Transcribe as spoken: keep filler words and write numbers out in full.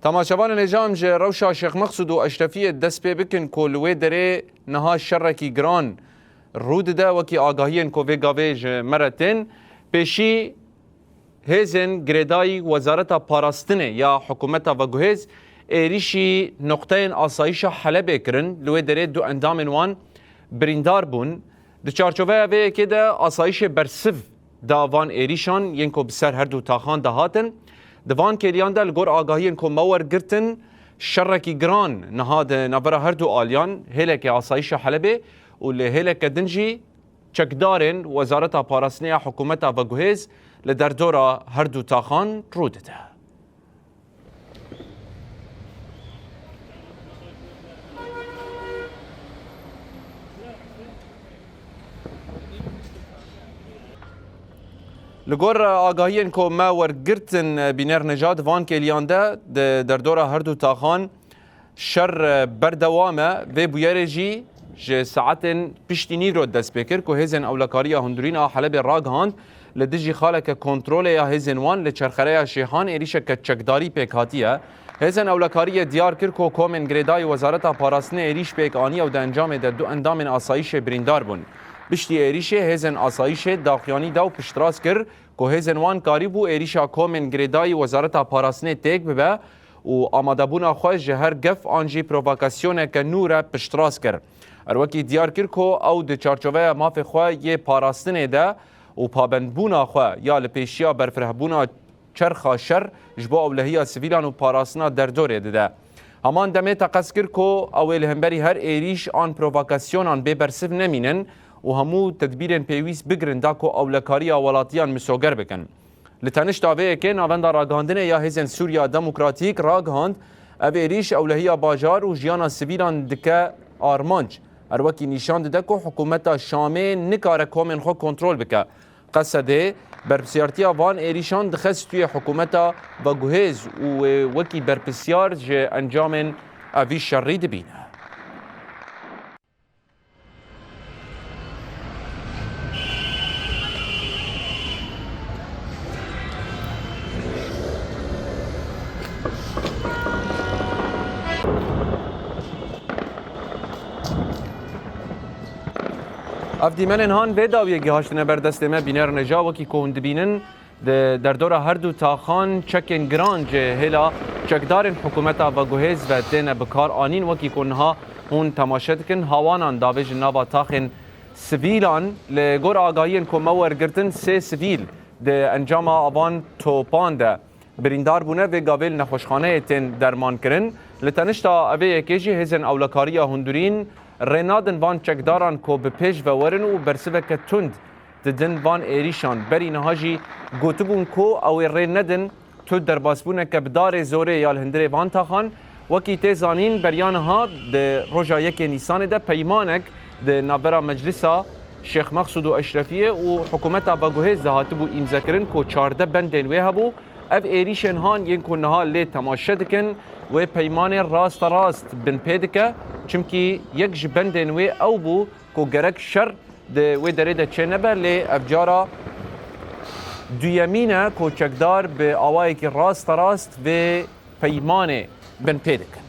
Temaşevanên hêja, em ji rewşa Şêx Meqsûd û Eşrefiyê dest pê bikin ku li wê derê niha şerekî giran rû dide, wekî agahiyên ku vê gavê ji me re tên. Pêşî hêzên girêdayî Wezareta Parastinê ya hikûmeta veguhêz êrîşî noqteyên asayîşa Helebê kirin. Li wê derê du endamên wan birîndar bûn. Di çarçoveya vê yekê de asayîşê bersiv da van êrîşan yên ku bi ser her du taxan de hatin. Di van kêliyan de li gor agahiyên ku me wergirtin, şerekî giran niha di navbera her du aliyan, hêleke asayîşa Helebê û li hêleke din jî çekdarên Wezareta Parastinê ya hikûmeta veguhêz li derdora her du taxan rû dide. Li gor agahiyên ku me wergirtin, Bîner Neca, di van kêliyan de di derdora her du taxan şer berdewam e. Vê bûyerê jî ji saetên piştî nîro dest pê kir ku hêzên ewlekariya hundirîn a Helebê ragihand, li dijî xaleke kontrolê ya hêzên wan li Çerxereya Şêxan êrîşeke çekdarî pêk hatiye. Hêzên ewlekariyê diyar kir ku komên girêdayî Wezareta Parastinê êrîş pêk aniye û di encamê de du endamên asayîşê birîndar bûn. Piştî êrîşê hêzên asayîşê daxuyanî da û piştrast kir ku hêzên wan karîbû êrîşa komên girêdayî Wezareta Parastinê têk bibe û amadebûna xwe ji her gef an jî provokasyoneke nû re piştrast kir. Her wekî diyar kir ku ew di çarçoveya mafê xwe yê parastinê de û pabendbûna xwe ya li pêşiya berfirehbûna çerxa şer ji bo ewlehiya sivîlan û parastina derdorê dide. Heman demê teqez kir ku ew ê li hemberî her êrîş an provokasyonan bê bersiv nemînin û hemû tedbîrên pêwîst bigirin da ku ewlekariya welatiyan misoger bikin. Li tenişta vê yekê Navenda Ragihandinê ya Hêzên Sûriya Demokratîk ragihand, ev êrîş ewlehiya bajar û jiyana sivîlan dike armanc. Her wekî nîşan dide ku hikûmeta Şamê nikare komên xwe kontrol bike. Qesedê berpirsiyartiya van êrîşan dixe stûyê hikûmeta veguhêz û wê wekî berpirsiyar ji encamên evî şerî dibîne. Ev dîmenên han vê dawiyê gihaştine ber destê me. Bîner Neca, wekî ku hûn dibînin, di derdora her du taxan çekên giran ji hêla çekdarên hikûmeta veguhêz ve têne bikar anîn. Wekî ku niha hûn temaşe dikin, hawanan davêjin nava taxên sivîlan. Li gor agahiyên ku me wergirtin, sê sivîl di encama avan topan de birîndar bûne, vê gavê li nexweşxaneyê tên dermankirin. Li tenişta evê yekê jî hêzên ewlekariya hundirîn rê nadin van çekdaran ku bi pêş ve werin û bersiveke tund didin van êrîşan. Berî niha jî gotibûn ku ew ê rê nedin tu derbasbûneke bi darê zorê ya li hundirê van taxan. Wekî tê zanîn, beriya niha di roja yekê Nîsanê de peymanek di navbera Meclisa Şêx Mexsûd û Eşrefiyê û hikûmeta veguhêz de hatibû îmzekirin ku çardeh bendên wê hebû. Ev êrîşên han yên ku niha lê temaşe dikin, wê peymanê rasterast binpê dike, çimkî yek ji bendên wê ew bû ku gerek şer di wê derê de çênebe, lê ev cara duyemîn e ku çekdar bi awayekî rasterast vê peymanê binpê dikin.